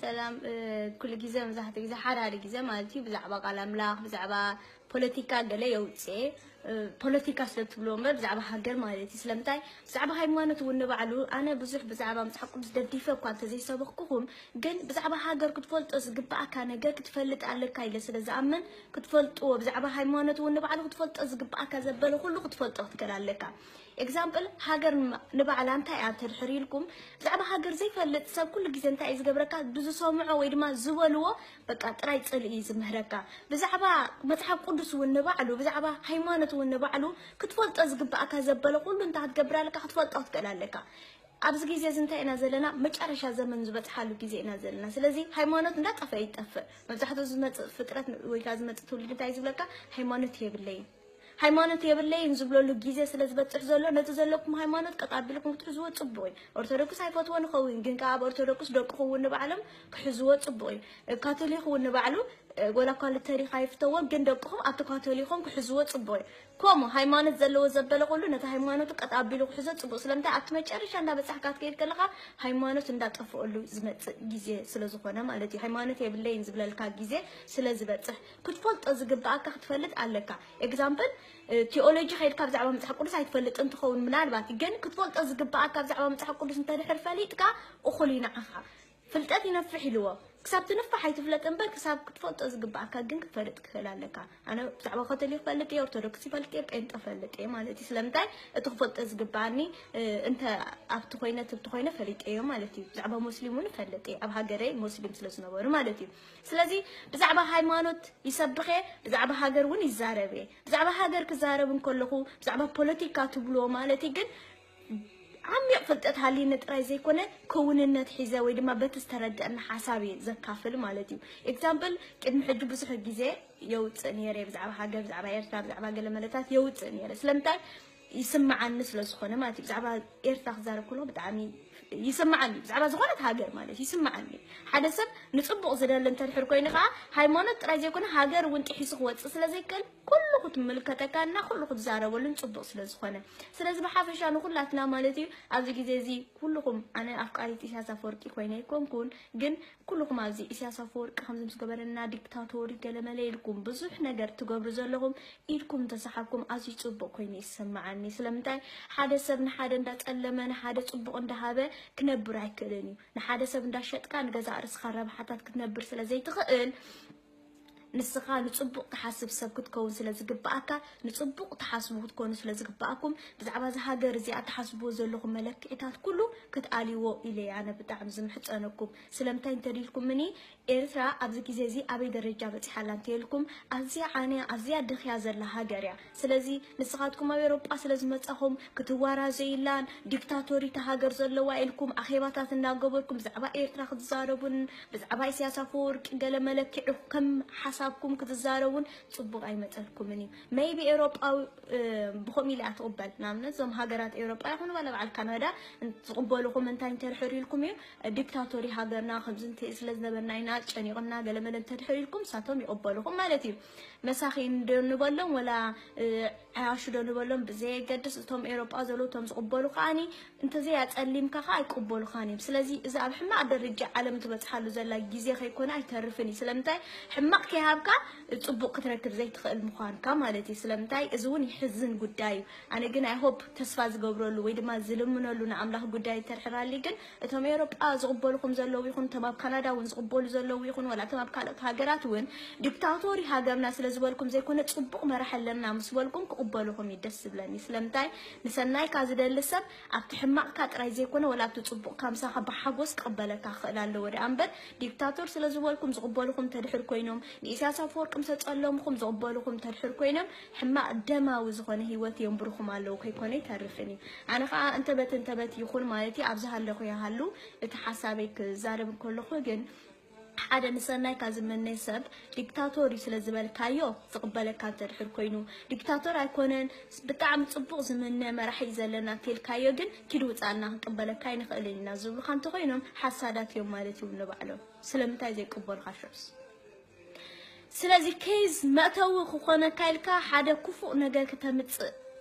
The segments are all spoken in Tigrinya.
ሰላም ኩሉ ግዜ፣ መብዛሕትኡ ግዜ ሓደ ሓደ ግዜ ማለት እዩ ብዛዕባ ቃል ኣምላኽ፣ ብዛዕባ ፖለቲካ ገለ የውፅኤ። ፖለቲካ ስለ ትብልዎ እምበር ብዛዕባ ሃገር ማለት እዩ። ስለምንታይ? ብዛዕባ ሃይማኖት እውን ንባዕሉ፣ ኣነ ብዙሕ ብዛዕባ መፅሓፍ ቅዱስ ደዲፈ እኳ እንተዘይሰበኽኩኹም፣ ግን ብዛዕባ ሃገር ክትፈልጦ ዝግብኣካ ነገር ክትፈልጥ ኣለካ ኢለ ስለ ዝኣምን፣ ክትፈልጥዎ፣ ብዛዕባ ሃይማኖት እውን ንባዕሉ ክትፈልጦ ዝግብኣካ ዘበለ ኩሉ ክትፈልጦ ክትክእል ኣለካ። ኤግዛምፕል፣ ሃገር ንባዕላ እንታይ እያ ተድሕር ኢልኩም፣ ብዛዕባ ሃገር ዘይፈልጥ ሰብ ኩሉ ግዜ እንታይ እዩ ዝገብረካ? ብዝሰምዖ ወይ ድማ ዝበልዎ በቃ ጥራይ ፅልኢ እዩ ዝምህረካ። ብዛዕባ መፅሓፍ ቅዱስ እውን ንባዕሉ፣ ብዛዕባ ሃይማኖት እውን ንባዕሉ ክትፈልጦ ዝግብኣካ ዘበለ ኩሉ እንታይ ክትገብር ኣለካ? ክትፈልጦ ክትክእል ኣለካ። ኣብዚ ግዜ እዚ እንታይ ኢና ዘለና? መጨረሻ ዘመን ዝበፅሓሉ ግዜ ኢና ዘለና። ስለዚ ሃይማኖት እንዳጠፈ ይጠፍእ። መብዛሕትኡ ዝመፅእ ፍጥረት ወይ ከዓ ዝመፅእ ትውልዲ እንታይ ዝብለካ? ሃይማኖት የብለይን። ሃይማኖት የብለይን ዝብለሉ ግዜ ስለ ዝበፅሕ ዘሎ፣ ነቲ ዘለኩም ሃይማኖት ቀጥ ኣቢልኩም ክትሕዝዎ ፅቡቅ እዩ። ኦርቶዶክስ ኣይፈትዎ ንኸውን፣ ግን ከዓ ኣብ ኦርቶዶክስ ደቅኹም እውን ንባዕሎም ክሕዝዎ ፅቡቅ እዩ። ካቶሊክ እውን ንባዕሉ ወላ እኳ ልተሪክ ኣይፍተዎ፣ ግን ደቅኹም ኣብቲ ካቶሊኮም ክሕዝዎ ፅቡቅ እዩ። ከምኡ ሃይማኖት ዘለዎ ዘበለ ኩሉ ነቲ ሃይማኖቱ ቀጥ ኣቢሉ ክሕዞ ፅቡቅ። ስለምንታይ? ኣብቲ መጨረሻ እንዳበፃሕካ ክትከይድ ከለካ ሃይማኖት እንዳጠፍኦሉ ዝመፅእ ግዜ ስለዝኾነ ማለት እዩ። ሃይማኖት የብለይን ዝብለልካ ግዜ ስለ ዝበፅሕ ክትፈልጦ ዝግብኣካ ክትፈልጥ ኣለካ። ኤግዛምፕል፣ ቲኦሎጂ ከይድካ ብዛዕባ መፅሓፍ ቅዱስ ኣይትፈልጥን ትኸውን ምናልባት፣ ግን ክትፈልጦ ዝግብኣካ ብዛዕባ መፅሓፍ ቅዱስ እንተድሕር ፈሊጥካ እኹል እዩ ንዓኻ። ፍልጠት ይነፍሕ ኢልዎ። ክሳብ ትንፋሕ ኣይትፍለጥ እምበር ክሳብ ክትፈልጦ ዝግብኣካ ግን ክትፈልጥ ክኽእል ኣለካ። ኣነ ብዛዕባ ካቶሊክ ፈልጥ እየ፣ ኦርቶዶክስ ይፈልጥ እየ፣ ጴንጠ ፈልጥ እየ ማለት እዩ። ስለምንታይ? እቲ ክፈልጦ ዝግብኣኒ እንተ ኣብቲ ኮይነ ትብቲ ኮይነ ፈሊጠዮ ማለት እዩ። ብዛዕባ ሙስሊም እውን እፈልጥ እየ፣ ኣብ ሃገረይ ሙስሊም ስለ ዝነበሩ ማለት እዩ። ስለዚ ብዛዕባ ሃይማኖት ይሰብኽ እየ፣ ብዛዕባ ሃገር እውን ይዛረብ እየ። ብዛዕባ ሃገር ክዛረብ እንከለኹ ብዛዕባ ፖለቲካ ትብልዎ ማለት እዩ፣ ግን ዓሚቕ ፍልጠት ሃልይኒ ጥራይ ዘይኮነ ክውንነት ሒዘ ወይ ድማ በቲ ዝተረደአኒ ሓሳብ እየ ዘካፍል ማለት እዩ። ኤግዛምፕል፣ ቅድሚ ሕጂ ብዙሕ ግዜ የውፅእ ነይረ ብዛዕባ ሃገር፣ ብዛዕባ ኤርትራ፣ ብዛዕባ ገለ መለታት የውፅእ ነይረ። ስለምንታይ? ይስምዓኒ ስለ ዝኾነ ማለት እዩ። ብዛዕባ ኤርትራ ክዛረብ ከሎ ብጣዕሚ ይስምዓኒ፣ ብዛዕባ ዝኾነት ሃገር ማለት ይስምዓኒ። ሓደ ሰብ ንፅቡቕ ዝደሊ እንተድሕር ኮይኑ ከዓ ሃይማኖት ጥራይ ዘይኮነ ሃገር እውን ጥሒሱ ክወፅእ ስለ ዘይክእል ኩሉ ክትምልከተካ እና ኩሉ ክትዛረበሉን ፅቡቕ ስለ ዝኾነ፣ ስለዚ ብሓፈሻ ንኩላትና ማለት እዩ ኣብዚ ግዜ እዚ ኩልኹም፣ ኣነ ኣፍቃሪት ኢሳያስ ኣፈወርቂ ኮይነ ኣይኮንኩን፣ ግን ኩልኹም ኣብዚ ኢሳያስ ኣፈወርቂ ከምዚ ምስ ገበረና ዲክታቶሪ ገለመለ ኢልኩም ብዙሕ ነገር ትገብሩ ዘለኹም ኢድኩም እንተሰሓብኩም ኣዝዩ ጽቡቕ ኮይኑ ይስምዓኒ። ስለምንታይ ሓደ ሰብ ንሓደ እንዳጸለመ ንሓደ ጽቡቕ እንዳሃበ ክነብር ኣይክእልን እዩ። ንሓደ ሰብ እንዳሸጥካ ንገዛእ ርእስኻ ረብሓታት ክትነብር ስለ ዘይትኽእል ንስኻ ንጽቡቕ ትሓስብ ሰብ ክትከውን ስለ ዝግብኣካ ንጽቡቕ ትሓስቡ ክትኮኑ ስለ ዝግብኣኩም ብዛዕባ እዚ ሃገር እዚኣ ትሓስብዎ ዘለኹም መለክዒታት ኩሉ ክትኣልይዎ ኢለ እየ ኣነ ብጣዕሚ ዝምሕጸነኩም። ስለምንታይ እንተዲልኩምኒ ኤርትራ ኣብዚ ግዜ እዚ ኣበይ ደረጃ በጺሓ ኣላ እንተኢልኩም ኣዝያ ዓንያ ኣዝያ ደኽያ ዘላ ሃገር እያ። ስለዚ ንስኻትኩም ኣብ ኤውሮጳ ስለ ዝመጻኹም ክትዋራዙ ኢላን ዲክታቶሪት ሃገር ዘለዋ ኢልኩም ኣኼባታት እናገበርኩም ብዛዕባ ኤርትራ ክትዛረቡን ብዛዕባ ኢሳያስ ኣፈወርቂ ገለ መለክዒ ከም ሓሳብኩም ክትዛረቡን ጽቡቕ ኣይመጸልኩምን እዩ። ሜይቢ ኤውሮጳዊ ብኸምኡ ኢላ እያ ትቕበል። ንኣብነት እዞም ሃገራት ኤውሮጳ ይኹኑ ዋላ በዓል ካናዳ ዝቕበሉኹም እንታይ እንተድሕር ኢልኩም እዩ ዲክታቶሪ ሃገርና ከምዚ እንተ ስለ ዝነበርና ኢና ጨኒቕና ገለመለ እንተድሕር ኢልኩም ንሳቶም ይቕበሉኹም ማለት እዩ። መሳኺን ዶ ንበሎም ወላ ዓያሹ ዶ ንበሎም ብዘየገድስ እቶም ኤውሮጳ ዘለዉ እቶም ዝቕበሉ ከዓኒ እንተዘይ ኣጸሊምካ ከኣ ኣይቅበሉኻን እዮም። ስለዚ እዚ ኣብ ሕማቕ ደረጃ ዓለም ትበጽሓሉ ዘላ ግዜ ከይኮነ ኣይተርፍን እዩ። ስለምንታይ ሕማቕ ከይሃብካ ጽቡቕ ክትረክብ ዘይትኽእል ምዃንካ ማለት እዩ። ስለምንታይ እዚ እውን ይሕዝን ጉዳይ እዩ። ኣነ ግን I hope ተስፋ ዝገብረሉ ወይ ድማ ዝልምነሉ ንኣምላኽ ጉዳይ እንተድሕር ሃልዩ ግን እቶም ኤውሮጳ ዝቕበሉኹም ዘለዉ ይኹኑ እቶም ኣብ ካናዳ እውን ዝቕበሉ ዘለዉ ይኹኑ ዋላ እቶም ኣብ ካልኦት ሃገራት እውን ዲክታቶሪ ሃገርና ስለ ዝበልኩም ዘይኮነ ጽቡቕ መራሒ ኣለና ምስ በልኩም ክቕበሉኹም እዩ ደስ ዝብለኒ። ስለምንታይ ንሰናይካ ዝደሊ ሰብ ኣብቲ ሕማቕካ ጥራይ ዘይኮነ ዋላ ኣብቲ ጽቡቕካ ምሳኻ ብሓጎስ ክቕበለካ ክኽእል ኣለዎ ደኣ እምበር ዲክታቶር ስለ ዝበልኩም ዝቕበሉኹም እንተድሕር ኮይኖም ንኢሳያስ ኣፈወርቂ ምስ ኣጸለምኹም ዝቕበሉኹም እንተድሕር ኮይኖም ሕማቕ ደማዊ ዝኾነ ህይወት የንብሩኹም ኣለዉ ከይኮነ ኣይተርፍን እዩ። ኣነ ኸኣ እንተበት እንተበት ይኹን ማለት እዩ ኣብ ዝሃለኹ ይሃሉ እቲ ሓሳበይ ክዛረብ እንከለኹ ግን ሓደ ንሰናይካ ዝምነ ሰብ ዲክታቶር እዩ ስለ ዝበልካዮ ዝቕበለካ እንተድሕር ኮይኑ ዲክታቶር ኣይኮነን ብጣዕሚ ጽቡቕ ዝምነ መራሒ እዩ ዘለና እንተልካዮ ግን ኪድ ውጻልና ክንቅበለካ ኣይንኽእልን ኢና ዝብሉኻ እንተኾይኖም ሓሳዳት እዮም ማለት እዩ ንባዕሎም። ስለምንታይ ዘይቅበሉኻ ሽዑስ? ስለዚ ኬዝ መእተዊ ክኾነካ ኢልካ ሓደ ክፉእ ነገር ክተምጽእ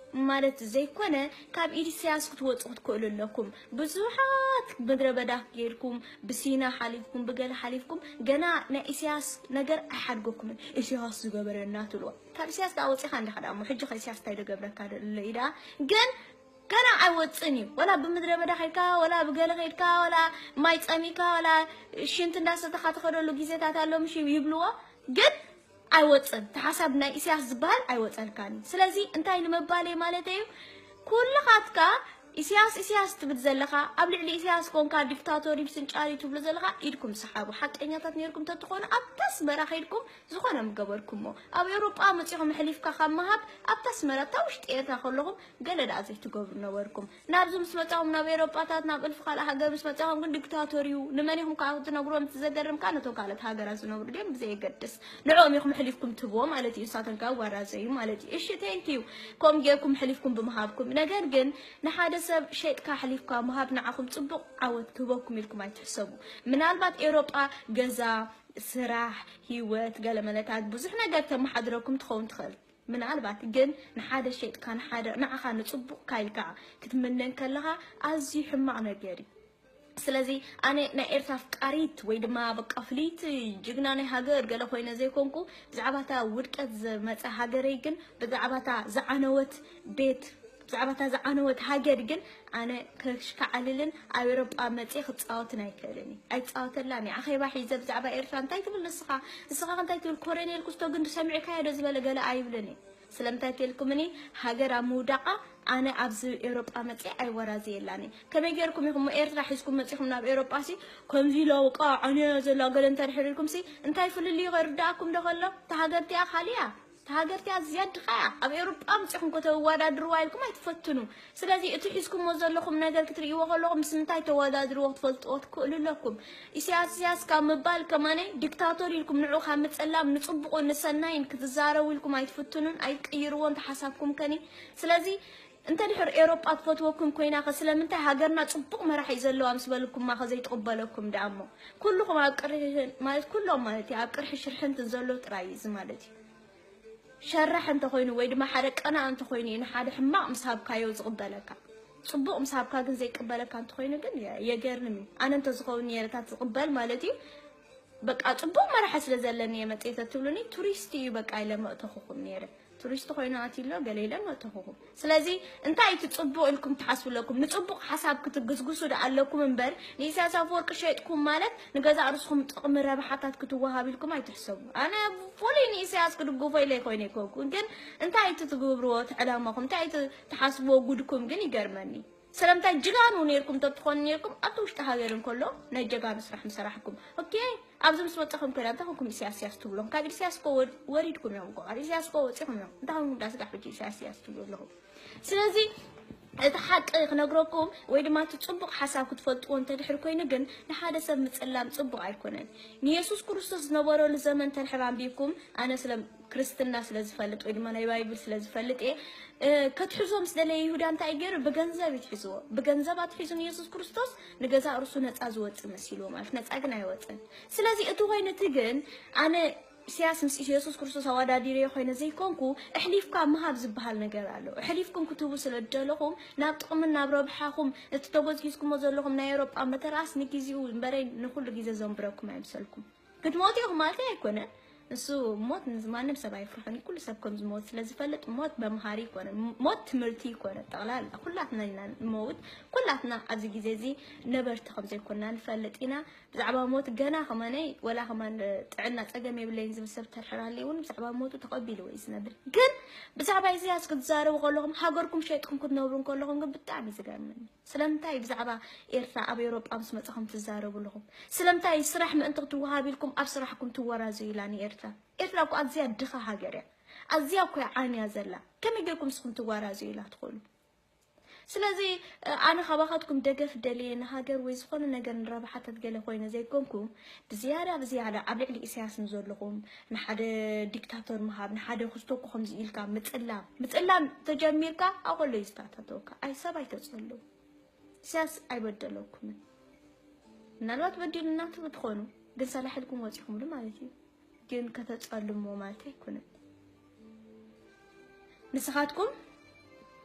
ማለት ዘይኮነ፣ ካብ ኢድ ኢሳያስ ክትወፁ ክትክእሉ ኣለኩም። ብዙሓት ምድረ በዳ ጌርኩም፣ ብሲና ሓሊፍኩም፣ ብገለ ሓሊፍኩም፣ ገና ናይ ኢሳያስ ነገር ኣይሓድገኩምን። ኢሳያስ ዝገበረና ትብልዋ። ካብ ኢሳያስ ደኣ ወፂኻ እንዲኻ ደኣ እሞ፣ ሕጂ ከ ኢሳያስ እንታይ ደገብረካ ደሎ እዩ ደኣ? ግን ገና ኣይወፅን እዩ። ወላ ብምድረ በዳ ከይድካ፣ ወላ ብገለ ከይድካ፣ ወላ ማይ ጸሚካ፣ ወላ ሽንት እንዳሰተኻ ትኸደሉ ግዜታት ኣሎ ምሽ ይብልዎ። ግን ኣይወፅን። እቲ ሓሳብ ናይ ኢሳያስ ዝበሃል ኣይወፀልካን እዩ። ስለዚ እንታይ ንምባል እየ ማለት እዩ? ኩልኻትካ ኢሳያስ፣ ኢሳያስ ትብል ዘለኻ፣ ኣብ ልዕሊ ኢሳያስ ኮንካ ዲክታቶር እዩ፣ ስንጫር እዩ ትብሉ ዘለኻ፣ ኢድኩም ሰሓቡ። ሓቀኛታት ነይርኩም ተትኾኑ፣ ኣብታ ኣስመራ ከይድኩም ዝኾነ ምገበርኩሞ። ኣብ ኤውሮጳ መጺኹም ኣሕሊፍካ ካብ ምሃብ፣ ኣብታ ኣስመራ፣ ኣብታ ውሽጢ ኤርትራ ከለኹም፣ ገለ ደኣ ዘይትገብሩ ነበርኩም። ናብዚ ምስ መጻኹም፣ ናብ ኤውሮጳታት፣ ናብ እልፊ ካልእ ሃገር ምስ መጻኹም ግን ዲክታቶር እዩ። ንመን ኢኹም ከኣ ክትነግርዎም? እቲ ዘገርም ከኣ ነቶም ካልኦት ሃገራት ዝነብሩ ድዮም ብዘየገድስ፣ ንዕኦም ኢኹም ኣሕሊፍኩም ትህብዎ ማለት እዩ። ንሳቶም ከኣ ይወራዘዩ ማለት እዩ። እሺ፣ ቴንክ ዩ። ከምኡ ጌርኩም ኣሕሊፍኩም ብምሃብኩም። ነገር ግን ንሓደ ሰብ ሸይጥካ ኣሕሊፍካ ምሃብ ንዓኹም ጽቡቕ ዓወት ክህበኩም ኢልኩም ኣይትሕሰቡ። ምናልባት ኤውሮጳ ገዛ፣ ስራሕ፣ ህይወት፣ ገለ መለታት ብዙሕ ነገር ተመሓድረኩም ትኸውን ትኽእል። ምናልባት ግን ንሓደ ሸይጥካ ንሓደ ንዓኻ ንጽቡቕካ ኢልካ ክትምነን ከለኻ ኣዝዩ ሕማቕ ነገር እዩ። ስለዚ ኣነ ናይ ኤርትራ ኣፍቃሪት ወይ ድማ በቃ ፍልይቲ ጅግና ናይ ሃገር ገለ ኮይነ ዘይኮንኩ፣ ብዛዕባ እታ ውድቀት ዝመጸ ሃገረይ ግን ብዛዕባ እታ ዝዓነወት ቤት፣ ብዛዕባ እታ ዝዓነወት ሃገር ግን ኣነ ከሽካዕልልን ኣብ ኤውሮጳ መጽየ ክጻወትን ኣይክእልን እየ። ኣይጻወተላን እየ። ኣኼባ ሒዘ ብዛዕባ ኤርትራ እንታይ ትብል ንስኻ? ንስኻ እንታይ ትብል? ኮሎኔል ኩስቶ ግን ሰሚዕካዮ ዶ ዝበለ ገለ ኣይብልን እየ። ስለምንታይ ተልኩምኒ? ሃገር ኣብ ምውዳቓ ኣነ ኣብዚ ኤውሮጳ መጽየ ኣይወራዘየላን እየ። ከመይ ጌርኩም ኢኹም ኤርትራ ሒዝኩም መጺኹም ናብ ኤውሮጳ ሲ ከምዚ ኢላ ወቃ ዓንያ ዘላ ገለ እንተድሕር ኢልኩም ሲ እንታይ ፍልልዩ ከይርድኣኩም ዶ ከሎ? እታ ሃገር እቲኣ ካልእ እያ። እታ ሃገር እቲኣ ዝያድኻ እያ። ኣብ ኤውሮጳ መጺኹም ከተወዳድርዋ ኢልኩም ኣይትፈትኑ። ስለዚ እቲ ሒዝኩሞ ዘለኹም ነገር ክትርእይዎ ከለኹም ምስ ምንታይ ተወዳድርዎ ክትፈልጥዎ ትክእሉ ኣለኩም። ኢሳያስ ኢሳያስ ካብ ምባል ከማነይ ዲክታቶር ኢልኩም ንዑ ካብ ምጽላም ንጽቡቑ ንሰናይን ክትዛረቡ ኢልኩም ኣይትፍትኑን፣ ኣይትቅይርዎን ተሓሳብኩም ከኒ። ስለዚ እንተ ድሕር ኤውሮጳ ትፈትወኩም ኮይና ከ ስለምንታይ ሃገርና ጽቡቕ መራሒ እዩ ዘለዋ ምስ በልኩማ ከ ዘይትቕበለኩም ደኣ እሞ? ኩልኹም ኣብ ቅርሒ ማለት ኩሎም ማለት እዩ ኣብ ቅርሒ ሽርሒ እንትን ዘለዉ ጥራይ እዩ እዚ ማለት እዩ። ሸራሕ እንተኾይኑ ወይ ድማ ሓደ ቀናእ እንተኾይኑ እዩ ንሓደ ሕማቕ ምስ ሃብካዮ ዝቕበለካ። ጽቡቕ ምስ ሃብካ ግን ዘይቅበለካ እንተኾይኑ ግን የ-፣ የገርም እዩ። ኣነ እንተዝኸውን ነይረ እታ ትቕበል ማለት እዩ። በቃ ጽቡቕ መራሒ ስለ ዘለኒ እየ መጽየ ተትብሉኒ ቱሪስት እዩ በቃ ኢለ መእተኹኹም ነይረ። ቱሪስት ኮይኑ ኣትዩ ኣሎ ገለ ኢለ መእተኹኹም። ስለዚ እንታይ እቲ ጽቡቕ ኢልኩም ትሓስቡ ኣለኩም? ንጽቡቕ ሓሳብ ክትግስግሱ ደኣ ኣለኩም እምበር ንኢሳያስ ኣፈወርቂ ሸይጥኩም ማለት ንገዛእ ርእስኹም ጥቕሚ ረብሓታት ክትወሃብ ኢልኩም ኣይትሕሰቡ። ኣነ ፍሉይ ንኢሳያስ ክድግፎ ኢለ ኣይኮይነ ኣይኮንኩን፣ ግን እንታይ እቲ ትገብርዎ እቲ ዕላማኹም? እንታይ እቲ ትሓስብዎ ጉድኩም ግን ይገርመኒ። ስለምንታይ ጅጋኑ ነይርኩም ተትኾኑ ነይርኩም ኣብቲ ውሽጢ ሃገር እንከሎ ናይ ጀጋኑ ስራሕ ምሰራሕኩም። ኦኬ፣ ኣብዚ ምስ መጻኹም ከዳ እንታይ ኮንኩም ኢሳያስ ኢሳያስ ትብሎም? ካብ ኢሳያስ እኮ ወድ-፣ ወሪድኩም እዮም እኮ። ካብ ኢሳያስ እኮ ወጺኹም እዮም። እንታይ ኮንኩም ዳስጋሕ ብቲ ኢሳያስ ኢሳያስ ትብሉ ኣለኹም? ስለዚ እቲ ሓቂ ክነግረኩም ወይ ድማ እቲ ጽቡቕ ሓሳብ ክትፈልጥዎ እንተድሕር ኮይኑ ግን ንሓደ ሰብ ምጽላም ጽቡቕ ኣይኮነን። ንየሱስ ክርስቶስ ዝነበረሉ ዘመን ተድሕር ኣንቢብኩም፣ ኣነ ስለ ክርስትና ስለ ዝፈልጥ ወይ ድማ ናይ ባይብል ስለ ዝፈልጥ እየ፣ እ፣ ከትሕዞ ምስ ደለየ ይሁዳ እንታይ ገይሩ? ብገንዘብ እዩ ትሕዝዎ። ብገንዘብ ኣትሒዙ ንየሱስ ክርስቶስ ንገዛእ ርእሱ ነጻ ዝወጽእ መሲልዎ ማለት ነጻ ግን ኣይወጽን። ስለዚ እቲ ኮይኑ እቲ ግን ኣነ ኢሳያስ ምስ ኢየሱስ ክርስቶስ ኣወዳዲረዮ ኮይነ ዘይኮንኩ፣ ኣሕሊፍካ ምሃብ ዝበሃል ነገር ኣሎ። ኣሕሊፍኩም ክትህቡ ስለ ዝደለኹም፣ ናብ ጥቕምን ናብ ረብሓኹም፣ ነቲ ተጎዝጊዝኩሞ ዘለኹም ናይ ኤውሮጳ መተርኣስ ንግዜኡ እምበረይ ንኹሉ ግዜ ዘንብረኩም ኣይምሰልኩም። ክትሞቱ ኢኹም ማለተይ ኣይኮነን። ንሱ ሞት ንማንም ሰብ ኣይፍርሖን እዩ። ኩሉ ሰብ ከም ዝሞት ስለ ዝፈልጥ ሞት መምሃሪ ይኮነ። ሞት ትምህርቲ ይኮነ። ጠቕላላ ኩላትና ኢና ንመውት። ኩላትና ኣብዚ ግዜ እዚ ነበርቲ ከም ዘይኮንና ንፈልጥ ኢና። ብዛዕባ ሞት ገና ከማነይ ወላ ከማን ጥዕና ጸገም የብለይን ዝብል ሰብ ተድሕር ሃልዩ እውን ብዛዕባ ሞቱ ተቐቢሉ ወይ ዝነብር። ግን ብዛዕባ ኢሳያስ ክትዛረቡ ከለኹም ሃገርኩም ሸይጥኩም ክትነብሩ እንከለኹም ግን ብጣዕሚ እዩ ዝገርመኒ። ስለምንታይ ብዛዕባ ኤርትራ ኣብ ኤውሮጳ ምስ መጻኹም ትዛረቡ ኣለኹም? ስለምንታይ ስራሕ ምእንቲ ክትወሃብ ኢልኩም ኣብ ስራሕኩም ትወራዘዩ ኢላ ንኤርትራ? ኤርትራ እኮ ኣዝያ ድኻ ሃገር እያ። ኣዝያ እኮ እያ ዓንያ ዘላ። ከመይ ጌርኩም ንስኹም ትወራዘዩ ኢላ ትኽእሉ? ስለዚ፣ እ፣ ኣነ ካባኻትኩም ደገፍ ደልየ ንሃገር ወይ ዝኾነ ነገር ንረብሓታት ገለ ኮይነ ዘይኮንኩ፣ ብዝያዳ፣ ብዝያዳ ኣብ ልዕሊ ኢሳያስ ንዘለኹም፣ ንሓደ ዲክታቶር ምሃብ፣ ንሓደ ክስቶኮ ከምዚ ኢልካ ምጽላም፣ ምጽላም ተጀሚርካ፣ ኣብ ከሎ እዩ ዝተኣታተወካ። ኣይ፣ ሰብ ኣይተጸልው። ኢሳያስ ኣይበደለኩምን። ምናልባት በዲሉና ትብሉ ትኾኑ፣ ግን ሰላሕ ኢልኩም ወጺኹምሉ ማለት እዩ። ግን ከተጸልሞ ማለት ኣይኮነን። ንስኻትኩም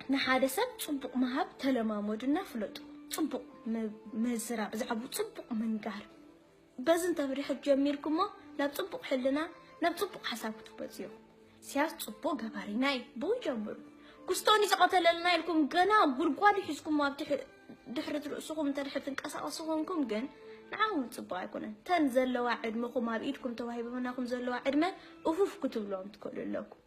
ንሓደ ሰብ ጽቡቕ ምሃብ ተለማመዱና፣ ፍለጡ። ጽቡቕ ም- ምዝራብ፣ ብዛዕባኡ ጽቡቕ ምንጋር። በዚ እንተ ድሕር ጀሚርኩሞ ናብ ጽቡቕ ሕልና፣ ናብ ጽቡቕ ሓሳብ ክትበጽዩ። ኢሳያስ ጽቡቕ ገባሪና እዩ፣ ብኡ ጀምሩ። ኩስቶኒ ዝቐተለልና ኢልኩም ገና ጉድጓድ ሒዝኩም ኣብ ድሕ- ድሕሪ ርእስኹም እንተ ድሕር ትንቀሳቐሱ ኮንኩም ግን ንዓኹም ጽቡቕ ኣይኮነን። ተን ዘለዋ ዕድመኹም ኣብ ኢድኩም ተዋሂበናኹም ዘለዋ ዕድመ እፉፍ ክትብሎም ትኽእሉ ኣለኩም።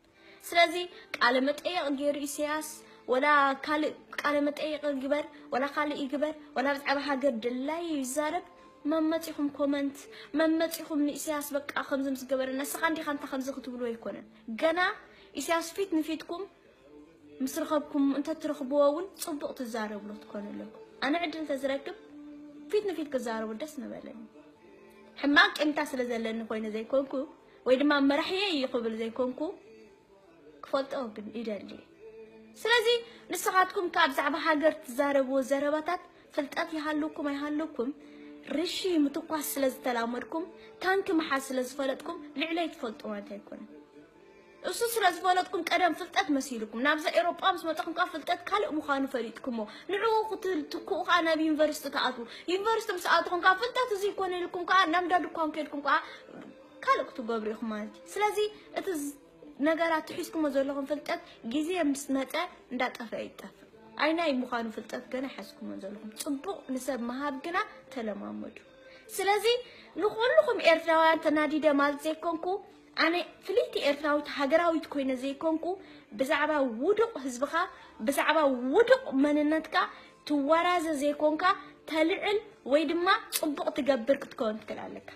ስለዚ ቃለ መጠየቕ ገይሩ ኢሳያስ ወላ ካልእ ቃለ መጠየቕ ይግበር ወላ ካልእ ይግበር ወላ ብዛዕባ ሃገር ድላዩ ይዛረብ፣ መመጺኹም ኮመንት መመጺኹም ንኢሳያስ በቃ ከምዚ ምስ ገበረ ንስኻ እንዲኻ እንታ ከምዚ ክትብሉ ኣይኮነን። ገና ኢሳያስ ፊት ንፊትኩም ምስ ረኸብኩም እንተ ትረኽብዎ እውን ጽቡቕ ትዛረብሉ ክትኮኑ ኣለኩም። ኣነ ዕድል እንተ ዝረክብ ፊት ንፊት ክዛረቡ ደስ ምበለኒ። ሕማቕ ቂምታ ስለ ዘለኒ ኮይነ ዘይኮንኩ ወይ ድማ መራሕየ እዩ ክብል ዘይኮንኩ ክፈልጦ ግን ይደሊ። ስለዚ ንስኻትኩም ከኣ ብዛዕባ ሃገር ትዛረብዎ ዘረባታት ፍልጠት ይሃልውኩም ኣይሃልውኩም ርሺ ምትኳስ ስለ ዝተላመድኩም ታንኪ ምሓዝ ስለ ዝፈለጥኩም ልዕለይ ትፈልጡ ማለት ኣይኮነን። እሱ ስለ ዝፈለጥኩም ቀደም ፍልጠት መሲልኩም ናብዛ ኤሮጳ ምስ መጻኹም ከኣ ፍልጠት ካልእ ምዃኑ ፈሊጥኩሞ ንዕኡ ክትትክኡ ከኣ ናብ ዩኒቨርሲቲ ትኣትዉ። ዩኒቨርሲቲ ምስ ኣትኹም ከኣ ፍልጠት እዚ ይኮነ ኢልኩም ከኣ ናብ እንዳ ድኳን ከድኩም ከኣ ካልእ ክትገብሩ ኢኹም ማለት እዩ። ስለዚ እቲ ዝ- ነገራት ትሒዝኩሞ ዘለኹም ፍልጠት ግዜ ምስ መጸ እንዳጠፈ ይጠፍእ። ኣይናይ ምዃኑ ፍልጠት ገና ሓዝኩሞ ዘለኹም። ጽቡቕ ንሰብ ምሃብ ግና ተለማመዱ። ስለዚ ንኹልኹም ኤርትራውያን ተናዲደ ማለት ዘይኮንኩ ኣነ ፍልይቲ ኤርትራዊት ሃገራዊት ኮይነ ዘይኮንኩ ብዛዕባ ውዱቕ ህዝብኻ ብዛዕባ ውዱቕ መንነትካ ትወራዘ ዘይኮንካ ተልዕል ወይ ድማ ጽቡቕ ትገብር ክትከውን ትክእል ኣለካ።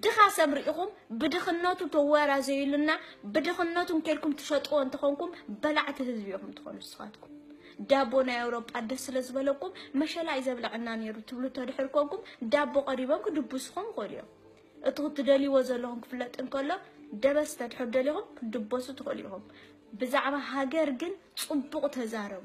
ድኻ ሰብ ርኢኹም ብድኽነቱ ተወራዘዩልና ብድኽነቱ እንከልኩም ትሸጥዎ እንተኾንኩም በላዕቲ ህዝቢ ኢኹም ትኾኑ ንስኻትኩም። ዳቦ ናይ ኣውሮጳ ደስ ስለ ዝበለኩም መሸላ እዩ ዘብለዐና ነይሩ ትብሉ ተድሕር ኮንኩም ዳቦ ቀሪቦም ክድብስኹም ይኽእሉ እዮም። እቲ ክትደልይዎ ዘለኹም ክፍለጥ እንከሎ ደበስ ተድሕር ደሊኹም ክትድበሱ ትኽእሉ ኢኹም። ብዛዕባ ሃገር ግን ጽቡቕ ተዛረቡ።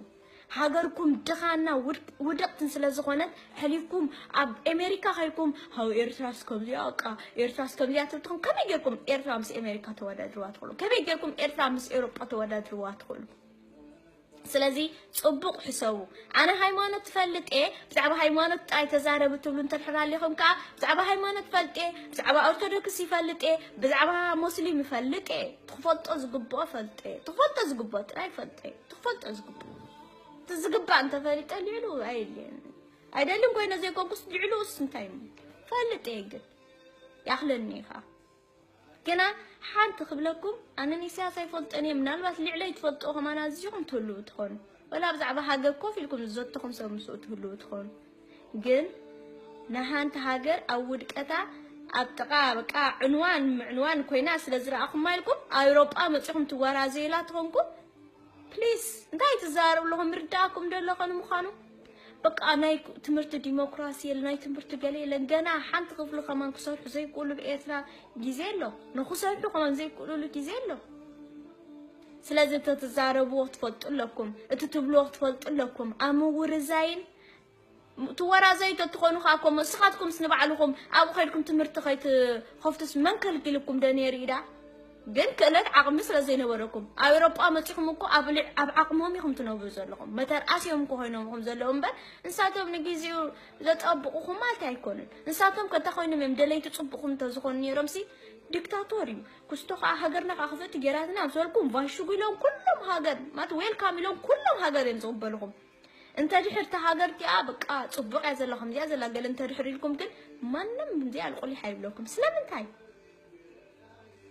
ሃገርኩም ድኻና ውድቅ- ውድቕትን ስለ ዝኾነት ሕሊፍኩም ኣብ ኤሜሪካ ከይድኩም ሃው ኤርትራስ ከምዚኣ በቃ ኤርትራስ ከምዚኣ ትብል ትኾን ከመይ ጌርኩም ኤርትራ ምስ ኤሜሪካ ተወዳድርዋ ትኽእሉ? ከመይ ጌርኩም ኤርትራ ምስ ኤውሮጳ ተወዳድርዋ ትኽእሉ? ስለዚ ጽቡቕ ሕሰቡ። ኣነ ሃይማኖት ትፈልጥ እየ ብዛዕባ ሃይማኖት ጥራይ ተዛረብ ትብሉ እንተድሕር ኣሊኹም ከኣ ብዛዕባ ሃይማኖት ፈልጥ እየ ብዛዕባ ኦርቶዶክስ ይፈልጥ እየ ብዛዕባ ሞስሊም ይፈልጥ እየ ትኽፈልጦ ዝግብኦ ፈልጥ እየ ትኽፈልጦ ዝግብኦ ጥራይ ፈልጥ እየ ትኽፈልጦ ዝግብኦ እቲ ዝግባእ እንተፈሊጠ ልዕሉ ኣየድልየኒ ኣይደልን ኮይነ ዘይኮንኩስ ልዕሉስ እንታይ እሞ ፈልጥ እየ ግን ያኽለኒ ኢኻ ግና ሓንቲ ክብለኩም ኣነ ንኢሳያስ ኣይፈልጦን እየ ምናልባት ልዕለይ ትፈልጥኦ ከማን ኣዚኹም ትህልዉ ትኾኑ ወላ ብዛዕባ ሃገር ኮፍ ኢልኩም ዝዘተኹም ሰብ ምስኡ ትህልዉ ትኾኑ ግን ንሓንቲ ሃገር ኣብ ውድቀታ ኣብ ጥቓ በቃ ዕንዋን ምዕንዋን ኮይና ስለ ዝረኣኹማ ኢልኩም ኣውሮጳ መጺኹም ትወራዘዩላ ትኾንኩም ፕሊስ እንታይ ትዛረቡ ኣለኹም ርዳእኩም ዶ ኣለኸ ንምዃኑ በቃ ናይ ትምህርቲ ዲሞክራሲ የለ ናይ ትምህርቲ ገለ የለን ገና ሓንቲ ክፍሊ ከማን ክሰርሑ ዘይክእሉ ብኤርትራ ግዜ ኣሎ ንክሰርሑ ከማን ዘይክእሉሉ ግዜ ኣሎ ስለዚ እቲ ትዛረብዎ ክትፈልጡ ኣለኩም እቲ ትብልዎ ክትፈልጡ ኣለኩም ኣብ ምውርዛይን ትወራዘዩ ተትኾኑ ከዓ እኮ ንስኻትኩምስ ንባዕልኹም ኣብኡ ከይድኩም ትምህርቲ ከይትኸፍቱስ መን ከልኪልኩም ዶ ነይሩ ኢዳ ግን ክእለት ዓቕሚ ስለ ዘይነበረኩም ኣብ ኤውሮጳ መፂኹም እኮ ኣብ ልዕ ኣብ ዓቕሞም ኢኹም ትነብሩ ዘለኹም መተርኣስዮም እኮ ኮይኖም ኢኹም ዘለዉ እምበር ንሳቶም ንግዜኡ ዘጠብቑኹም ማለት ኣይኮኑን ንሳቶም ከእንታ ኮይኖም እዮም ደለይቲ ፅቡቕኹም እንተዝኾኑ ነይሮምሲ ዲክታቶር እዩ ክስቶ ከዓ ሃገርና ከዓ ክፍእቲ ጌራትና ምስ በልኩም ቫሽጉ ኢሎም ኩሎም ሃገር ማለት ዌልካም ኢሎም ኩሎም ሃገር እዮም ዝቕበልኹም እንተ ድሕር እታ ሃገር እቲኣ በቃ ጽቡቕ እያ ዘላ ከምዚኣ ዘላ ገለ እንተ ድሕር ኢልኩም ግን ማንም እንዚኣ ኣልቁሊሕ ኣይብለኩም ስለምንታይ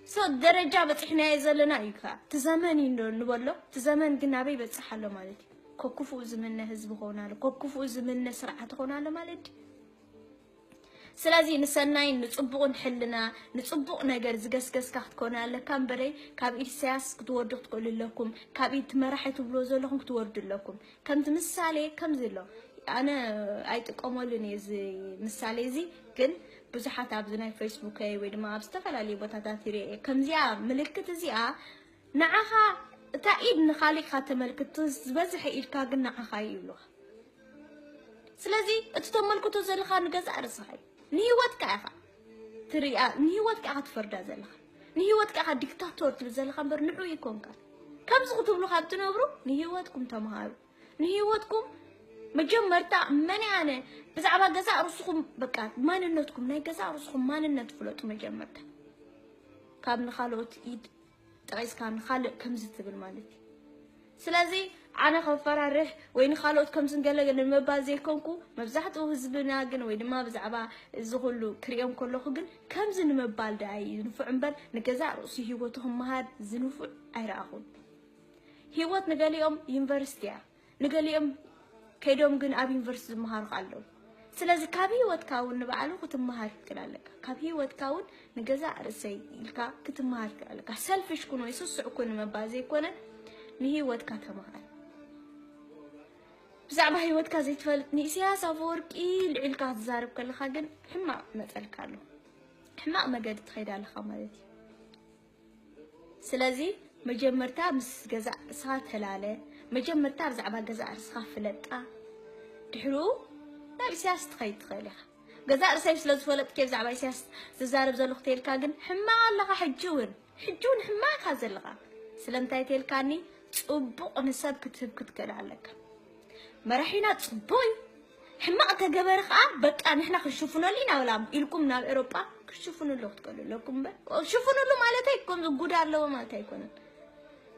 so ደረጃ በጺሕናዮ ዘለና እዩ ከ እቲ ዘመን እዩ እንዶ ንበሎ እቲ ዘመን ግን ናበይ ይበጽሕ ኣሎ ማለት እዩ ከክፉኡ ዝምነ ህዝቢ ክኾን ኣሎ ከክፉኡ ዝምነ ስርዓት ክኾን ኣሎ ማለት ድዩ ስለዚ ንሰናይን ንጽቡቕን ሕልና ንጽቡቕ ነገር ዝገስገስካ ክትኮነ ኣለካ እምበረይ ካብ ኢድ ኢሳያስ ክትወርዱ ክትክእሉ ኣለኩም ካብ ኢድ መራሒ ትብልዎ ዘለኹም ክትወርዱ ኣለኩም ከምቲ ምሳሌ ከምዚ ኣሎ ኣነ ኣይጥቀመሉን እየ እዚ ምሳሌ እዚ ግን ብዙሓት ኣብዚ ናይ ፌስቡከይ ወይ ድማ ኣብ ዝተፈላለዩ ቦታታት ይርአ እየ ከምዚኣ ምልክት እዚኣ ንዓኻ እታ ኢድ ንኻሊእካ ተመልክት ዝበዝሐ ኢድካ ግን ንዓኻ እዩ ይብሉኻ ስለዚ እቲ ተመልክቶ ዘለኻ ንገዛእ ርእስኻ እዩ ንህይወትካ ኢኻ ትሪኣ ንህይወትካ ኢኻ ትፈርዳ ዘለኻ ንህይወትካ ኢኻ ዲክታቶር ትብል ዘለኻ እምበር ንዑ ይኮንካ ከምዚ ክትብሉ ካብ ትነብሩ ንህይወትኩም ተምሃሩ ንህይወትኩም መጀመርታ መን ኣነ ብዛዕባ ገዛእ ርእስኹም በቃ ማንነትኩም ናይ ገዛእ ርእስኹም ማንነት ፍለጡ መጀመርታ ካብ ንኻልኦት ኢድ ጠቒስካ ንኻልእ ከምዚ ትብል ማለት እዩ። ስለዚ ኣነ ከፈራርሕ ወይ ንኻልኦት ከምዚ ገለ ንምባል ዘይኮንኩ መብዛሕትኡ ህዝብና ግን ወይ ድማ ብዛዕባ እዚ ኩሉ ክሪኦም ከለኹ ግን ከምዚ ንምባል ደኣ እዩ ዝንፉዕ እምበር ንገዛእ ርእሱ ህይወቱ ክመሃር ዝንፉዕ ኣይረኣኹን። ህይወት ንገሊኦም ዩኒቨርሲቲ እያ፣ ንገሊኦም ከይዶም ግን ኣብ ዩኒቨርሲቲ ዝመሃሩ ኣለዉ። ስለዚ ካብ ህይወትካ እውን ንባዕሉ ክትመሃር ክትክእል ኣለካ። ካብ ህይወትካ እውን ንገዛእ ርእሰይ ኢልካ ክትመሃር ክትክእል ኣለካ። ሰልፊሽ ኩን ወይ ስሱዕ ኩን ንምባል ዘይኮነ ንህይወትካ ተመሃር። ብዛዕባ ህይወትካ ዘይትፈልጥ ንኢሳያስ ኣፈወርቂ ልዒልካ ክትዛረብ ከለኻ ግን ሕማቕ መጸልካ ኣሎ። ሕማቕ መገዲ ትኸይድ ኣለኻ ማለት እዩ። ስለዚ መጀመርታ ምስ ገዛእ ርእስኻ ተላለ። መጀመርታ ብዛዕባ ገዛእ ርእስኻ ፍለጣ። ድሕሪኡ ናብ ኢሳያስ ትኸይድ ትኽእል ኢኻ። ገዛእ ርእሰይ ስለ ዝፈለጥኩ እየ ብዛዕባ ኢሳያስ ዝዛረብ ዘለኹ ተይልካ ግን ሕማቕ ኣለኻ። ሕጂ እውን ሕጂ እውን ሕማቕ ኢኻ ዘለኻ። ስለምንታይ ተይልካኒ ጽቡቕ ንሰብ ክትህብ ክትክእል ኣለካ። መራሒና ጽቡቕ እዩ። ሕማቕ ተገበረ ኸኣ በቃ ንሕና ክንሽፍነሉ ኢና ብላ ኢልኩም ናብ ኤሮጳ ክትሽፍንሉ ክትከሉ ኣለኩም እምበር ሽፍንሉ ማለተይ ከም ጉዳ ኣለዎ ማለት ኣይኮነን።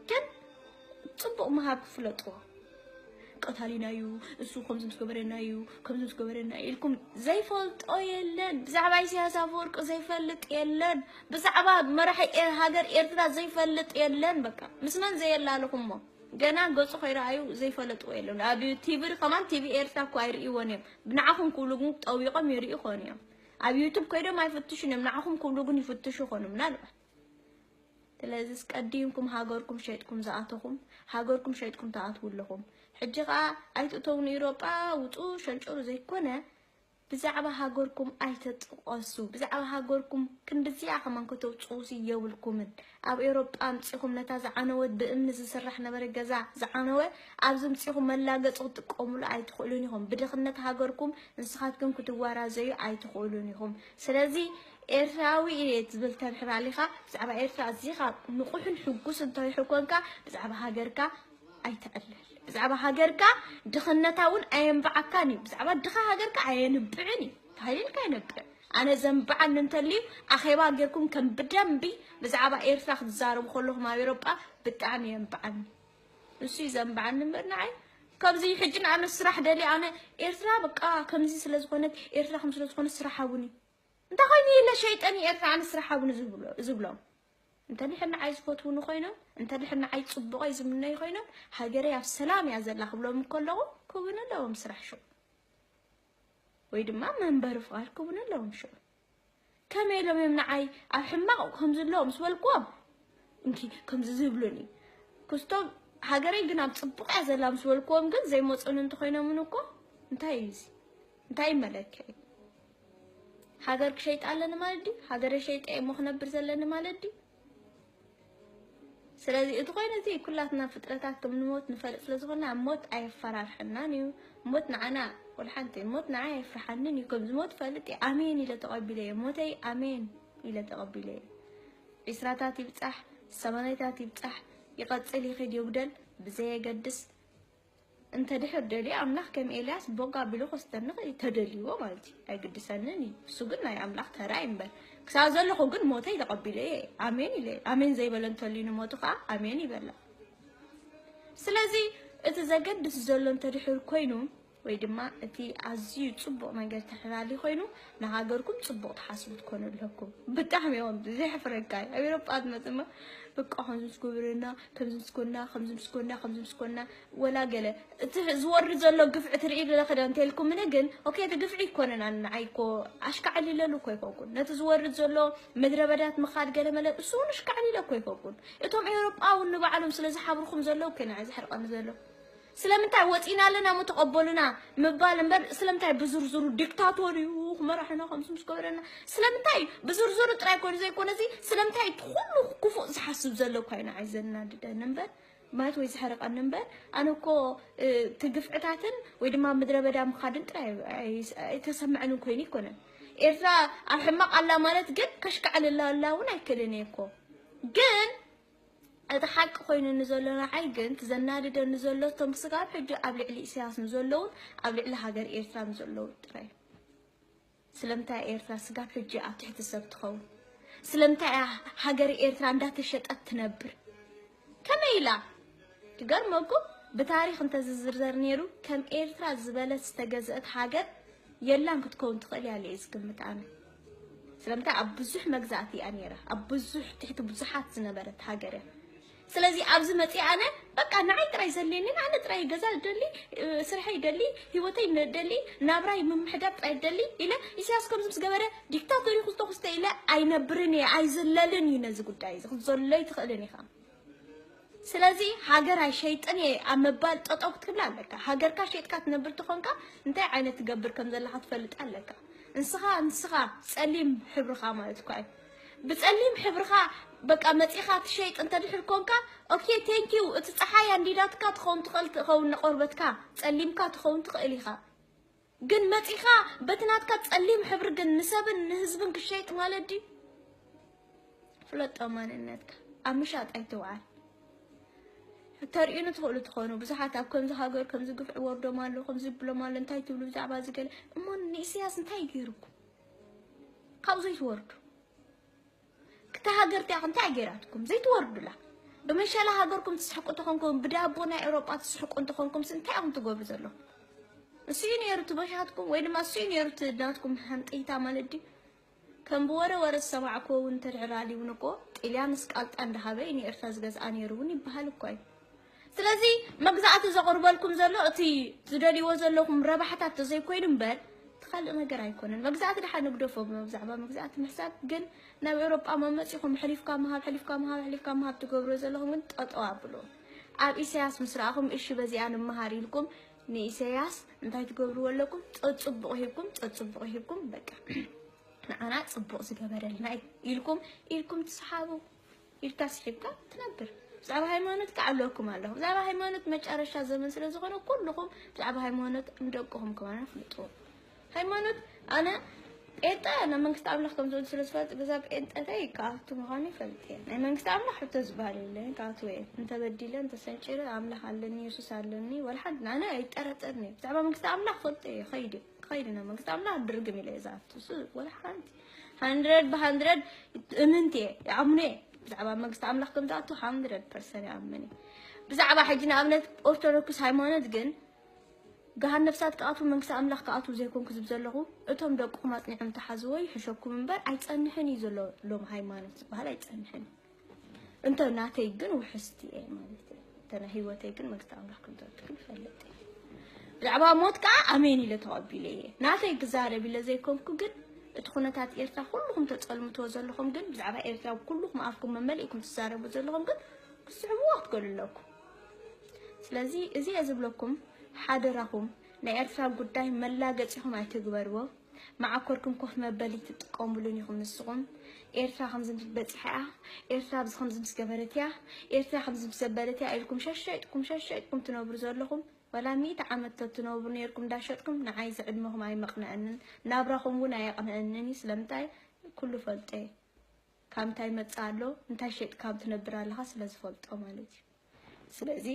ግን ጽቡቕ ምሃብ ክፍለጥዎ ቀታሊና እዩ እሱ ከምዚ ምስ ገበረና እዩ ከምዚ ምስ ገበረና እዩ ኢልኩም ዘይፈልጦ የለን። ብዛዕባ ኢሳያስ ኣፈወርቂ ዘይፈልጥ የለን። ብዛዕባ መራሒ ኤ- ሃገር ኤርትራ ዘይፈልጥ የለን። በቃ ምስ መን ዘየላለኹሞ ገና ገጹ ከይረኣዩ ዘይፈለጥዎ የለን። ኣብ ቲቪ ከማን ቲቪ ኤርትራ እኮ ኣይርእይዎን እዮም። ብንዓኹም ክብሉ ግን ጠዊቖም ይርእዩ ኾኑ እዮም። ኣብ ዩቱብ ከይዶም ኣይፍትሹን እዮም። ንዓኹም ክብሉ ግን ይፍትሹ ኾኑ ምናልባት። ስለዚ ኣስቀዲምኩም ሃገርኩም ሸይጥኩም ዝኣተኹም ሃገርኩም ሸይጥኩም ትኣትዉ ኣለኹም። ሕጂ ኸኣ ኣይትእተዉ ንኢሮጳ ውጹ ሸንጨሩ ዘይኮነ ብዛዕባ ሃገርኩም ኣይተጥቀሱ። ብዛዕባ ሃገርኩም ክንድዚኣ ከማን ከተውጽኡሲ የብልኩምን። ኣብ ኤሮጳ ኣምጺኹም ነታ ዝዓነወት ብእምኒ ዝስራሕ ነበረ ገዛ ዝዓነወ ኣብዚ ምጺኹም መላገጺ ክትጥቀሙሉ ኣይትኽእሉን ኢኹም። ብድኽነት ሃገርኩም ንስኻትኩም ክትዋራዘዩ ኣይትኽእሉን ኢኹም። ስለዚ ኤርትራዊ እየ ትብል ተድሕር ኣሊኻ ብዛዕባ ኤርትራ ኣዚኻ ንቑሕን ሕጉስ እንተይሕኮንካ ብዛዕባ ሃገርካ ኣይትዕለል። ብዛዕባ ሃገርካ ድኽነታ እውን ኣየንብዓካን እዩ። ብዛዕባ ድኻ ሃገርካ ኣየንብዕን እዩ። ተሃሊልካ ኣይነብዕን። ኣነ ዘንብዓኒ እንተልዩ ኣኼባ ጌርኩም ከም ብደንቢ ብዛዕባ ኤርትራ ክትዛረቡ ከለኹም ኣብ ኤሮጳ ብጣዕሚ የንብዓኒ። ንሱ እዩ ዘንብዓኒ እምበር ንዓይ ከምዚ ሕጂ ንኣነ ስራሕ ደልየ ኣነ ኤርትራ በቃ ከምዚ ስለ ዝኾነት ኤርትራ ከም ስለ ዝኾነት ስራሕ ሃቡኒ። እንታይ ኮይኑ ኢለ ሸይጠኒ ኤርትራ ኣነ ስራሕ ሃቡኒ ዝብሎ- ዝብሎም? እንተ ድሕር ንዓይ ዝፈትዉኒ ኮይኖም እንተ ድሕር ንዓይ ጽቡቐይ ዝምነዩ ኮይኖም ሃገረይ ኣብ ሰላም እያ ዘላ ክብሎም ከለኹ ክህቡኒ ኣለዎም ስራሕ ሽዑ ወይ ድማ መንበሪ ፍቓድ ክህቡኒ ኣለዎም ሽዑ። ከመይ ኢሎም እዮም ንዓይ ኣብ ሕማቕ ከምዚ ኣለዎ ምስ በልክዎም እንኪ ከምዚ ዝብሉኒ ክስቶም ሃገረይ ግን ኣብ ጽቡቕ እያ ዘላ ምስ በልክዎም ግን ዘይመጹኒ እንተኾይኖምን እኮ እንታይ እዩ እዚ እንታይ እዩ መለክዒ ሃገር ክሸይጥ ኣለኒ ማለት ድዩ ሃገረ ሸይጠ እሞ ክነብር ዘለኒ ማለት ድዩ ስለዚ እቲ ኮይኑ እቲ ኩላትና ፍጥረታት ከም ንሞት ንፈልጥ ስለ ዝኾንና ሞት ኣየፈራርሐናን እዩ ሞት ንዓና ወላ ሓንቲ ሞት ንዓይ ኣየፍርሓንን እዩ ከም ዝሞት ፈልጥ እየ ኣሜን ኢለ ተቐቢለ እየ ሞተይ ኣሜን ኢለ ተቐቢለ እየ ዒስራታት ይብጻሕ ሰማንያታት ይብጻሕ ይቐጽል ይኺድ ይጉደል ብዘየገድስ እንተ ድሕር ደልዩ ኣምላኽ ከም ኤልያስ ቦግ ኣቢሉ ከስተኒ ይኽእል እዩ ተደልይዎ ማለት እዩ ኣይግድሰንን እዩ እሱ ግን ናይ ኣምላኽ ተራ እዩ እምበር ክሳብ ዘለኹ ግን ሞተይ ተቐቢለ እየ ኣሜን ኢለ ኣሜን ዘይበለ እንተልዩ ንሞቱ ከዓ ኣሜን ይበላ ስለዚ እቲ ዘገድስ ዘሎ እንተ ድሕር ኮይኑ ወይ ድማ እቲ ኣዝዩ ጽቡቕ ነገር ተሕላሊ ኮይኑ ንሃገርኩም ጽቡቕ ትሓስቡ ትኮኑ ኣለኩም ብጣዕሚ እዮም ዘሕፍረካ ኣብ ኤሮጳ ትመጽማ በቃ ከምዚ ምስ ጎበረና ከምዚ ምስ ኮና ከምዚ ምስ ኮና ከምዚ ምስ ኮና ወላ ገለ እቲ ዝወርድ ዘሎ ግፍዒ ትርኢ ኣለኺ ዶ እንተልኩምኒ ግን ኦኬ እቲ ግፍዒ ኣይኮነን ኣነ ንዓይ እኮ ኣሽካዕሊለሉ እኮ ኣይኮንኩን ነቲ ዝወርድ ዘሎ ምድረ በዳት ምኻድ ገለ መለ እሱ እውን ኣሽካዕሊለ እኮ ኣይኮንኩን እቶም ኤውሮጳ እውን ንባዕሎም ስለ ዝሓብርኹም ዘለዉ እኮ ንዓይ ዘሕርቐኒ ዘሎ ስለምንታይ ወፂና ኣለና እሞ ተቐበሉና ምባል እምበር ስለምንታይ ብዝርዝሩ ዲክታቶር እዩ ክመራሕና ከምዚ ምስ ገበረና ስለምንታይ ብዝርዝሩ ጥራይ ኮኑ ዘይኮነ እዚ ስለምንታይ እቲ ኩሉ ክፉእ ዝሓስብ ዘሎ እኳ እዩ ንዓይ ዘናድደኒ እምበር ማለት ወይ ዘሕርቐኒ እምበር ኣነ እኮ እቲ ግፍዕታትን ወይ ድማ ምድረ በዳ ምኻድን ጥራይ ኣይተሰምዐንን ኮይኑ ኣይኮነን ኤርትራ ኣብ ሕማቕ ኣላ ማለት ግን ከሽካዕልላ ኣላ እውን ኣይክእልን እየ እኮ ግን እቲ ሓቂ ኮይኑ ንዘሎ ንዓይ ግን፣ እቲ ዘናድደኒ ዘሎ፣ እቶም ስጋብ ሕጂ ኣብ ልዕሊ ኢሳያስ ንዘለውን ኣብ ልዕሊ ሃገር ኤርትራ ንዘለውን ጥራይ። ስለምንታይ ኤርትራ ስጋብ ሕጂ ኣብ ትሕቲ ሰብ ትኸውን? ስለምንታይ እያ ሃገር ኤርትራ እንዳተሸጠት ትነብር? ከመይ ኢላ? ትገርመኩም፣ ብታሪኽ እንተዝዝርዘር ነይሩ፣ ከም ኤርትራ ዝበለት ዝተገዝአት ሃገር የላን ክትከውን ትኽእል እያ ኢለ እየ ዝግምት ኣነ። ስለምንታይ ኣብ ብዙሕ መግዛእቲ እያ ነይራ፣ ኣብ ብዙሕ ትሕቲ ብዙሓት ዝነበረት ሃገር እያ። ስለዚ ኣብዚ መፂኣ ኣነ በቃ ንዓይ ጥራይ ዘድልየኒ፣ ኣነ ጥራይ ገዛ ደሊ፣ ስርሐይ ደሊ፣ ህይወተይ ደሊ፣ ናብራይ ምምሕዳር ጥራይ ደሊ ኢለ፣ ኢሳያስ ከምዚ ምስ ገበረ ዲክታቶር ኢኹ ዝተኹስተ ኢለ ኣይነብርን እየ፣ ኣይዝለልን እዩ ነዚ ጉዳይ እዚ። ክትዘሎ ኣይትኽእልን ኢኻ። ስለዚ ሃገር ኣይሸይጥን እየ ኣብ ምባል ጠጠው ክትብላ ኣለካ። ሃገርካ ሸይጥካ ትነብር ተኾንካ እንታይ ዓይነት ትገብር ከም ዘለኻ ትፈልጥ ኣለካ። እንስኻ፣ እንስኻ ጸሊም ሕብርኻ ማለት እኳ እዩ። ብጸሊም ሕብርኻ በቃ መጺኻ ትሸይጥ እንተድሕር ኮንካ፣ ኦኬ፣ ቴንክ ዩ፣ እቲ ጸሓይ ኣንዲዳትካ ትኸውን ትኽእል፣ ትኸውን ንቆርበትካ፣ ጸሊምካ ትኸውን ትኽእል ኢኻ። ግን መጺኻ በቲ ናትካ ጸሊም ሕብሪ ግን ንሰብን ንህዝብን ክሸይጥ ማለት ድዩ? ፍለጦ ማንነትካ። ኣብ ምሻጥ ኣይትውዓል። ተርእዩኒ ትኽእሉ ትኾኑ። ብዙሓት ኣብ ከምዚ ሃገር ከምዚ ግፍዒ ወርዶም ኣሎ፣ ከምዚ ይብሎም ኣሎ፣ እንታይ ትብሉ ብዛዕባ እዚ ገለ? እሞ ንኢሳያስ እንታይ ገይሩኩም? ካብኡ ዘይትወርዱ። ክታ ሃገር እቲኣ እንታይ ገይራትኩም? ዘይትወርዱላ። ብመሸላ ሃገርኩም ትስሕቁ እንተኾንኩም፣ ብዳቦ ናይ ኤውሮጳ ትስሕቁ እንተኾንኩም፣ ስ-፣ እንታይ ኢኹም ትገብሩ ዘለኹም? እሱ እዩ ነይሩ እቲ በሻትኩም፣ ወይ ድማ እሱ እዩ ነይሩ እቲ ናትኩም ሃምጠይታ ማለት ድዩ? ከም ብወረ ወረ ዝሰማዕኩዎ እውን እንተድሕር ኣልዩ እውን እኮ፣ ጥልያን ስቃልጣ እንዳሃበ እዩ ንኤርትራ ዝገዝኣ ነይሩ እውን ይበሃል እኮ እዩ። ስለዚ መግዛእቲ ዘቕርበልኩም ዘሎ እቲ ትደልይዎ ዘለኹም ረባሕታት ተዘይኮይኑ እምበር፣ እቲ ካልእ ነገር ኣይኮነን። መግዛእቲ ደሓን ንግደፎ፣ ብዛዕባ መግዛእቲ ምሕሳብ ግን ናብ ኤውሮጳ መመጺኹም ሕሊፍካ ምሃብ፣ ሕሊፍካ ምሃብ፣ ሕሊፍካ ምሃብ ትገብርዎ ዘለኹም ግን ጠጠው ኣብሉ። ኣብ ኢሳያስ ምስ ረኣኹም፣ እሺ በዚኣ ንምሃር ኢልኩም ንኢሳያስ እንታይ ትገብርዎ ኣለኩም? ጸጽቡቕ ሂብኩም፣ ጸጽቡቕ ሂብኩም፣ በቃ። ንዓና ጽቡቕ ዝገበረልና እዩ ኢልኩም፣ ኢልኩም ትስሓቡ። ኢልካ ስሒብካ ትነብር። ብዛዕባ ሃይማኖት ክዓብለኩም ኣለኹ። ብዛዕባ ሃይማኖት መጨረሻ ዘመን ስለ ዝኾነ ኩልኹም ብዛዕባ ሃይማኖት ንደቅኹም ከማን ኣፍልጥዎ። ሃይማኖት ኣነ ጴንጠ ናብ መንግስቲ ኣምላኽ ከም ዝወዱ ስለ ዝፈልጥ በዛ ጴንጠተይ ክኣቱ ምዃኑ ይፈልጥ እየ። ናይ መንግስቲ ኣምላኽ ሕቶ ዝበሃል የለይን፣ ክኣትዎ እየ። እንተበዲለ፣ እንተሰንጪረ ኣምላኽ ኣለኒ፣ የሱስ ኣለኒ፣ ወላ ሓንቲ ኣነ ኣይጠራጠርን እየ። ብዛዕባ መንግስቲ ኣምላኽ ፈልጦ እየ፣ ኸይድ እየ። ክኸይድ ኢና መንግስቲ ኣምላኽ ድርግም ኢለ እየ ዝኣቱ። እሱ ወላ ሓንቲ ሃንድረድ ብሃንድረድ እምንቲ እየ፣ ይኣምኖ እየ። ብዛዕባ መንግስቲ ኣምላኽ ከም ዝኣቱ ሃንድረድ ፐርሰንት ይኣምን እየ። ብዛዕባ ሕጂ ንኣብነት ኦርቶዶክስ ሃይማኖት ግን ገሃነብ እሳት ክኣትዉ መንግስቲ ኣምላኽ ክኣትዉ ዘይኮንኩ ዝብ ዘለኹ እቶም ደቅኹም ኣጽኒዕም ተሓዝዎ ይሕሸኩም እምበር ኣይጸንሕን እዩ ዘሎ ሎም ሃይማኖት ዝበሃል ኣይጸንሕን እዩ። እንተ ናተይ ግን ውሕስቲ እየ ማለት እዩ። እንተ ናይ ህይወተይ ግን መንግስቲ ኣምላኽ ከም ዘእትው ይፈልጥ እየ። ብዛዕባ ሞት ከኣ ኣሜን ኢለ ተቐቢለ እየ። ናተይ ክዛረብ ኢለ ዘይኮንኩ ግን እቲ ኩነታት ኤርትራ ኩልኹም ተጸልምትዎ ዘለኹም ግን ብዛዕባ ኤርትራ ኩልኹም ኣፍኩም መመሊእኩም ትዛረቡ ዘለኹም ግን ክትስዕብዎ ክትገሉ ኣለኩም። ስለዚ እዚ እየ ዝብለኩም ሓደራኹም ናይ ኤርትራ ጉዳይ መላገጺኹም ኣይትግበርዎ። መዓኮርኩም ኮፍ መበሊ ትጥቀሙሉን ኢኹም ንስኹም። ኤርትራ ከምዚ ምስ በጺሓ እያ፣ ኤርትራ ኣብዚ ከምዚ ምስ ገበረት እያ፣ ኤርትራ ከምዚ ምስ ዘበለት እያ ኢልኩም ሸሸጥኩም ሸሸጥኩም ትነብሩ ዘለኹም ዋላ ሚእቲ ዓመት ተትነብሩ ነይርኩም እንዳሸጥኩም ንዓይ እዚ ዕድመኹም ኣይመቕንአንን ናብራኹም እውን ኣየቕንአንን እዩ። ስለምንታይ ኩሉ ፈልጦ እየ። ካብ እንታይ መጽእ ኣሎ እንታይ ሸጥ ካብ ትነብር ኣለኻ ስለ ዝፈልጦ ማለት እዩ። ስለዚ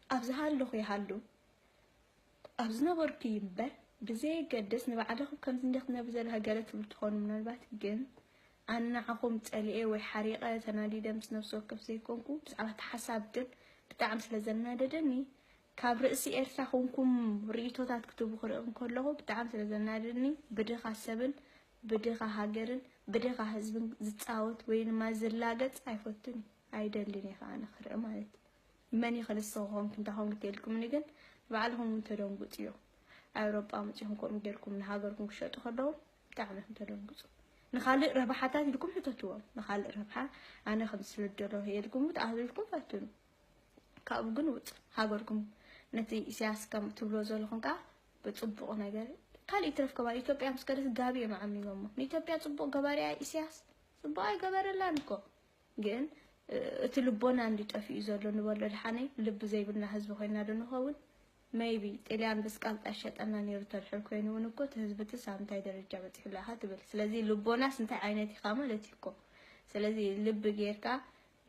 ኣብ ዝሃለኹ ይሃሉ ኣብ ዝነበርኩ ይንበር ብዘየገድስ ንባዕልኹም ከምዚ እንዲኽ ትነብር ዘለኻ ገለ ትብሉ ትኾኑ ምናልባት ግን ኣነ ንዓኹም ጸሊኤ ወይ ሓሪቐ ተናዲደ ምስ ነፍሲ ወከፍ ዘይኮንኩ ብዛዕባ እቲ ሓሳብ ግን ብጣዕሚ ስለ ዘናደደኒ ካብ ርእሲ ኤርትራ ኮንኩም ርእይቶታት ክትህቡ ክርኢ እንከለኹ ብጣዕሚ ስለ ዘናደደኒ ብድኻ ሰብን ብድኻ ሃገርን ብድኻ ህዝብን ዝጻወት ወይ ድማ ዝላገጽ ኣይፈቱን እዩ ኣይደልን እየ ከዓ ኣነ ክርኢ ማለት እዩ። መን ኢኺ ንስኺ ኮንኪ እንታይ ኮንኪ ተልኩምኒ ግን ንባዕልኹም እውን ተደንግጹ እዮም። ኣውሮጳ መጺኹም ከምኡ ጌርኩም ንሃገርኩም ክሸጡ ከለዉ ብጣዕሚ ኢኹም ተደንግጹ። ንኻልእ ረብሓታት ኢልኩም ሕተትዎም። ንኻልእ ረብሓ ኣነ ከም ስለ ደለኹ እየ ኢልኩም ትኣትዉ ኢልኩም ፈትኑ። ካብኡ ግን ውጹ። ሃገርኩም ነቲ ኢሳያስ ከም ትብሎ ዘለኹም ከኣ ብጽቡቕ ነገር ካልእ ይትረፍ ከባቢ ኢትዮጵያ ምስ ከደት ጋቢ እዮም ዓሚሞሞ። ንኢትዮጵያ ጽቡቕ ገባሪ እያ ኢሳያስ ጽቡቕ ኣይገበረላን እኮ። ግን እቲ ልቦና እንዲ ጠፊኡ ዘሎ ንበሎ ድሓነይ ልቢ ዘይብልና ህዝቢ ኮይና ዶ ንኸውን? ሜይቢ ጥልያን ብስቃልጣ ሸጠና ነይሩ ተድሕር ኮይኑ እውን እኮ እቲ ህዝቢ ትስ ኣብ እንታይ ደረጃ በፂሑ ኣለኻ ትብል። ስለዚ ልቦናስ እንታይ ዓይነት ኢኻ ማለት እዩ እኮ። ስለዚ ልቢ ጌርካ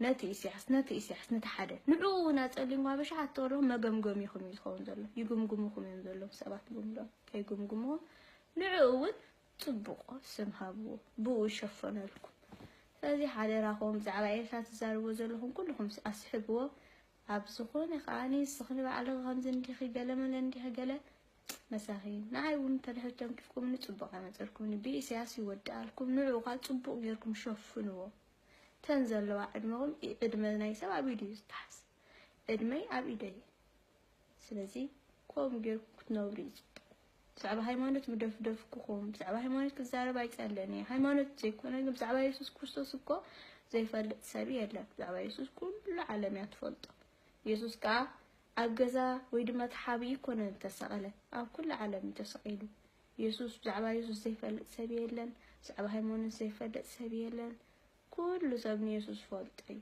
ነቲ ኢሳያስ ነቲ ኢሳያስ ነቲ ሓደ ንዕኡ እውን ኣጸሊምዋ በሻሓት ተወርኹም መገምገሚኹም እዩ ዝኸውን ዘሎ። ይግምግምኹም እዮም ዘለዉ ሰባት ብምሎም ከይግምግምኹም ንዕኡ እውን ጽቡቕ ስም ሃብዎ፣ ብኡ ይሸፈነልኩም። ስለዚ ሓደራኹም ብዛዕባ ኤርትራ ትዛረብዎ ዘለኹም ኩልኹም ኣስሕብዎ። ኣብ ዝኾነ ከዓኒ ንስኺ ንባዕልኺ ከምዚ እንዲኺ ገለ መለ እንዲኺ ገለ መሳኺ ንዓይ እውን እንተድሕር ተንኪፍኩምኒ ጽቡቕ ኣይመጸልኩምኒ። ብኢሳያስ ይወድኣልኩም። ንዕኡ ኸዓ ጽቡቕ ጌርኩም ሸፍንዎ። ተን ዘለዋ ዕድመኹም ኢ- ዕድመ ናይ ሰብ ኣብ ኢዱ እዩ ዝተሓዝ። ዕድመይ ኣብ ኢደይ እዩ። ስለዚ ከምኡ ጌርኩም ክትነብሩ እዩ ጽቡቕ። ብዛዕባ ሃይማኖት ምደፍደፍኩኹም ብዛዕባ ሃይማኖት ክዛረብ ኣይጸልእን እየ። ሃይማኖት ዘይኮነ ግን ብዛዕባ የሱስ ክርስቶስ እኮ ዘይፈልጥ ሰብ የለን። ብዛዕባ የሱስ ኩሉ ዓለም እያ ትፈልጦ። የሱስ ከኣ ኣብ ገዛ ወይ ድማ ተሓቢኡ ይኮነ ዝተሰቐለ፣ ኣብ ኩሉ ዓለም እዩ ተሰቒሉ። የሱስ ብዛዕባ የሱስ ዘይፈልጥ ሰብ የለን። ብዛዕባ ሃይማኖት ዘይፈልጥ ሰብ የለን። ኩሉ ሰብ ንየሱስ ፈልጦ እዩ።